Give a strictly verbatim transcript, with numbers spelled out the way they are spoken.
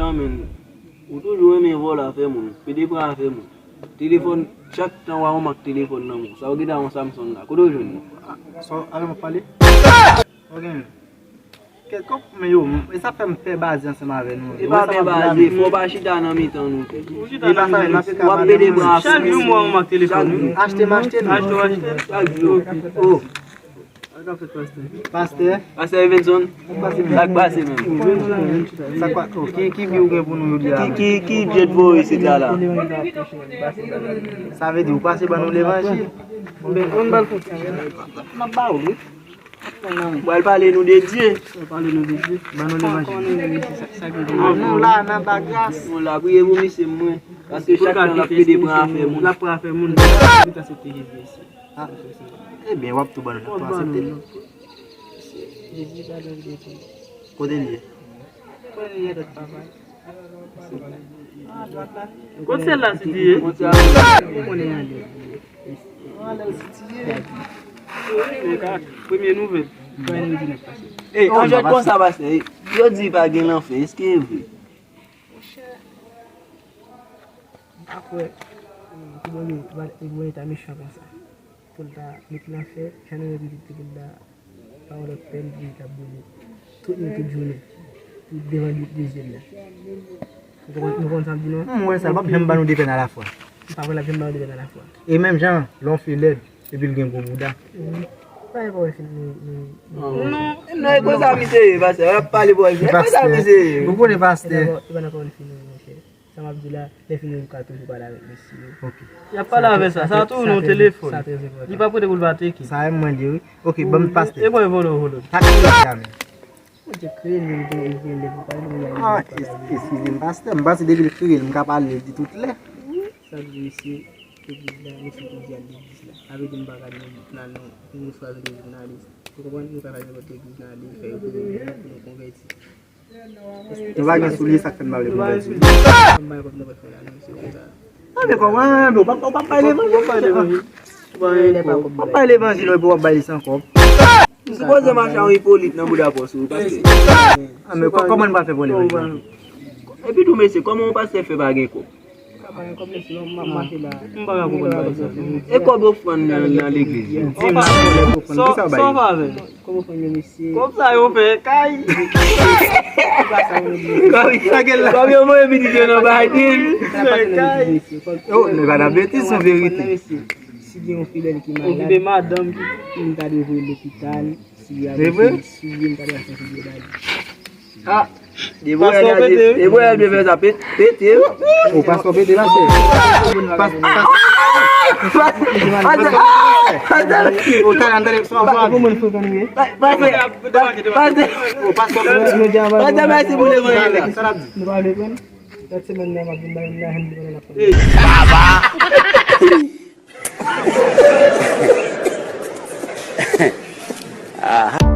Non, men, ou toujou renmen vòlè afè moun, pede pran afè moun. Telefòn, chak tan w a wè m ak telefòn nan men w. Sa w gentan wè Samsung la? Kote w jwenn li? Sa w avè m ap pale? Sa w gen? Kèk kòb, men yo, e sa fè m pè baze ansanm avè nou. E pa pè baze, fò w pa chita nan mitan nou tou. E pa sa, men m ap pede pran afè moun. Chak jou m wè w ak telefòn. Achte m achte nou. Achte w achte. Chak jou. Oh. Pastè. Pastè Evenson. Sa k pase menm? Sa kwa? Oh, ki, ki bi w gen pou nou jodi a? Ki, ki, ki byen voye se la la? Sa vle di ou pase ban nou levanjil? Ben, ann ba l kontinye. N ap ba ou li. Bon, al pale nou de Dye. Al pale nou de Dye. Ban nou levanjil. Kòman nou ye, mesye? Sa, sa gen pou nou? Nou la, nan ba gras. Nou la, priye pou misye mwen. Paske chak tan l ap pede pran afè moun. L ap pran afè moun. Li ta aksepte Jezi, mesye. Ah. Ebyen, w ap tou ban nou, w ap tou aksepte l. Jezi pa nan vide tou. Kote l ye? Kote l ye, dòt papa? Kot sèl la Siti ye? Ou konnen anlè l ye. Anlè l Siti ye. Premye nouvèl. Ey, anjèt konsa, pastè. Yo di pa gen lanfè, èske e vre? Monchè, m pa kwè, eh, pou Bondye, pou Bondye ta mechan konsa. Pou l ta met lanfè, jan nou wè pitit li pou l ta, pa yon lòt pèn pou l ta boule. Tout nèt, tout jounen. Pou devan de, de zye l la. Nou konprann, nou konprann sa m di nou an? M wè sa, l p ap janm ba nou de pèn alafwa. M pa kwè l ap janm ba nou de pèn alafwa. E menm jan, lè yon fi lèd, epi l gen gwo bouda. Mhm. Pa gen pawòl fin nou, nou, nou. Non, non, e konsa misye ye, pastè. W ap pale bòl. E konsa misye ye. Ou konnen pastè. E pa nan pawòl fin nou, monchè. Sa m ap di la, lè fini ou ka toujou pale avèk mesye yo. Ok. Y ap pale avè sa, sa tou nan telefòn. Sa trè enpòtan. Li pa prete pou l pa teke. Sa menm mwen di wi. Ok, ban m pastè. E bò e vòlò vòlò. Sa ki la men. Bondye kreye l, li gen, li gen lè pou pale, li gen lè pou pale. Ah, es-, eskize m, pastè. M panse depi l kreye l, m ka pale l di tout lè. Sa vle di mesye, legliz la, mesye ki di al legliz la. Sa vle di m pa ka di nou, nan, nou, nou chwazi nou jounalis. Ou konprann? Nou ka chwazi nenpòt legliz nan ale, fè yo pou nou, pou nou konvèti. Nou pa gen soulye, sa k fè n pa vle konvèti. M pa gen kòb nan pòch mwen la, non, mesye, konsa. Ah, men kòman, men ou pa, ou pa bay levanjil? Ou pa bay levanjil, ou pa bay levanjil, epi w ap bay li san kòb. M sipoze mache a yon ipolit nan bouda pòs ou, pastè. Ah, men kò-, kòman n pral fè pou levanjil? Epi tou, mesye, kòman yon pastè fè pa gen kòb? M pa gen kòb, mesye, m ap mache la. M pa ka konprann bagay sa. E kòb ofrann nan, nan legliz yo? Di m la kòb ofrann, kisa w bay yo? Kòb ofrann yo, mesye. Kòb sa yo fè kay. Kòb yo voye pitit yo nan Biden. Fè kay. Oh, men pa nan betiz, se verite. Si gen yon fidèl ki malad, okipe madanm ki, m ta dwe voye lopital. Si y a, si, si m ta dwe achte yon fidèl ba li. Ah, de voyaj la, de voyaj byen fè sa pete. Ou pastè pete, pastè. Pastè. Ou talè, talè, swa, swa. Pastè, pastè, pastè, mèsi pou levanjil la. Nou pa vle pran. Lòt semèn nan, m ap vin bay yon lajan, nou pa nan ap pran. Ah.